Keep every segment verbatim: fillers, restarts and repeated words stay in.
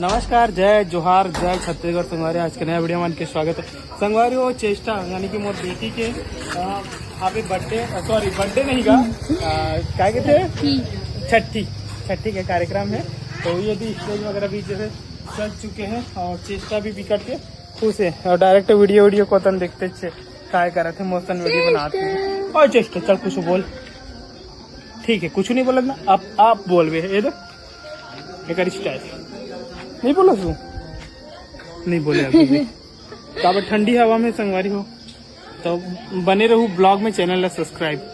नमस्कार, जय जोहार, जय छत्तीसगढ़ संगवारी। आज के नया वीडियो में के स्वागत है संगवारी। वो चेष्टा यानी कि मोर बेटी के अ, अभी बर्थडे, सॉरी, बर्थडे नहीं गा, अ, क्या कहते हैं, छठी। छठी, छठी के कार्यक्रम है। तो ये भी स्टेज वगैरह भी जैसे सज चुके हैं और चेष्टा भी बिकट के खुश है और डायरेक्ट वीडियो वीडियो को तन देखते छे काय करत है, मोशन वीडियो बनाते हैं। और चेष्टा, चल कुछ बोल। ठीक है, कुछ नहीं बोला ना, आप आप बोलबे, ये दे एकर स्टाइल। नहीं बोला तू, नहीं बोले अभी भी। काबर ठंडी हवा में संगवारी हो, तो बने रहू ब्लॉग में, चैनल ला सब्सक्राइब।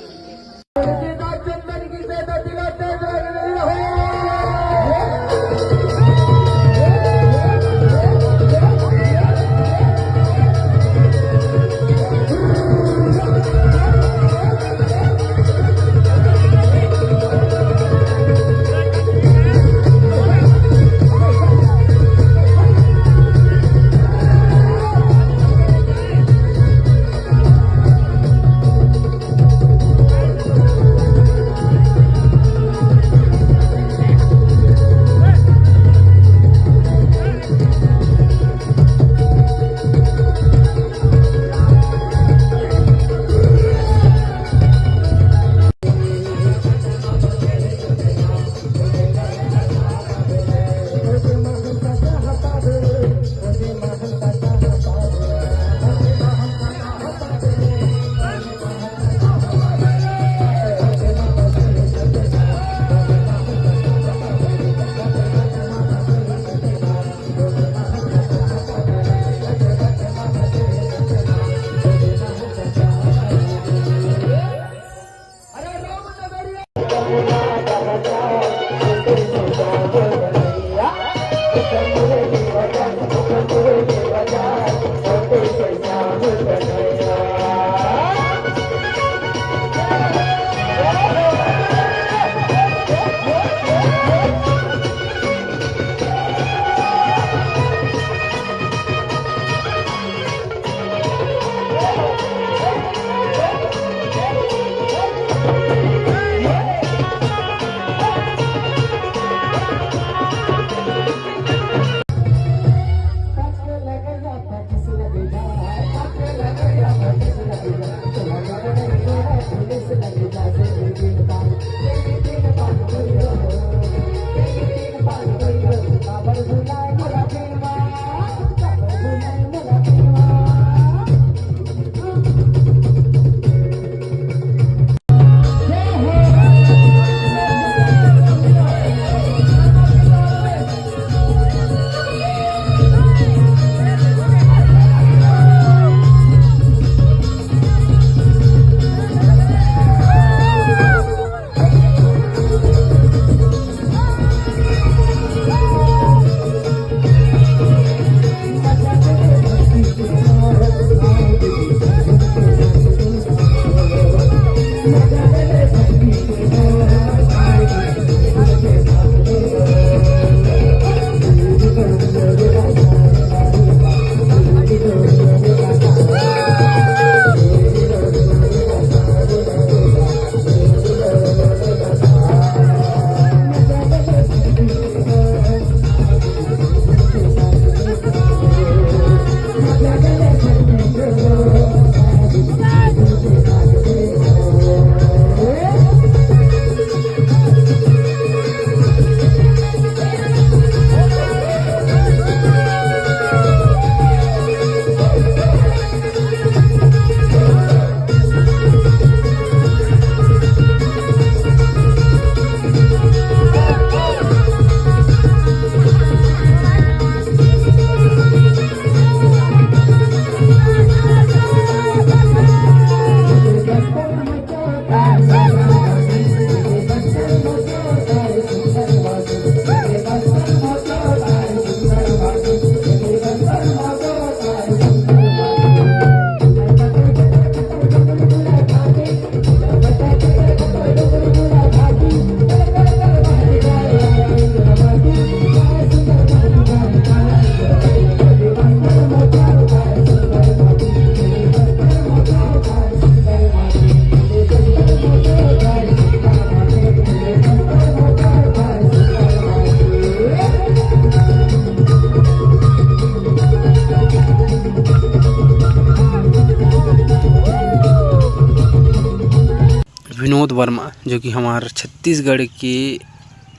प्रमोद वर्मा, जो कि हमार छत्तीसगढ़ के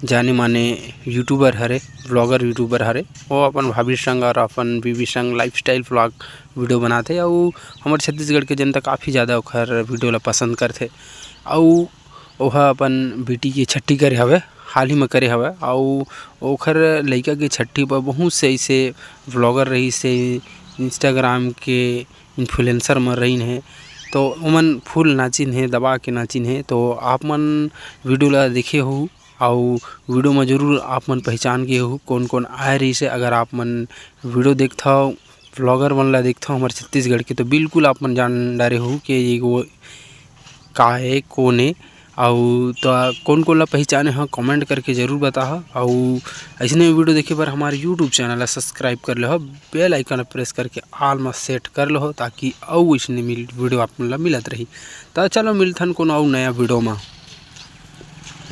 जाने माने YouTuber हरे, vlogger YouTuber हरे। वो अपन भाभी संग और अपन बीवी संग lifestyle vlog video बनाथे, अउ हमर छत्तीसगढ़ के जनता काफ़ी ज़्यादा ओखर video ला पसंद करथे। अउ ओहा अपन बेटी के छट्ठी करे हवे, हाल ही में करे हवे, अउ ओखर लइका के छट्ठी पर बहुत से ऐसे vlogger रहिस हे, Instagram के influencer मन रहिन हे, तो ओमन full नाचिन हे, दबा के नाचिन हे। तो आप मन video ला देखे हो, अउ video में जरूर आप मन पहचान गे हो कौन कौन आए रहिस हे। अगर आप मन video देखथव, vlogger मन ला देखथव हमर छत्तीसगढ़ के, तो बिल्कुल आप मन जान डारे हो कि ये वो का हे, कौन हे, अउ तो कौन कौन ला पहचाने हो, comment करके जरूर बताहा। अउ ऐसने video देखे बर हमारे YouTube channel ला subscribe कर लेहो, bell icon ला press करके all में set कर लेहो, ताकि अउ ऐसने मिल video आप मन ला मिलत रही। तो चलो मिलथन कोनो अउ नया video में।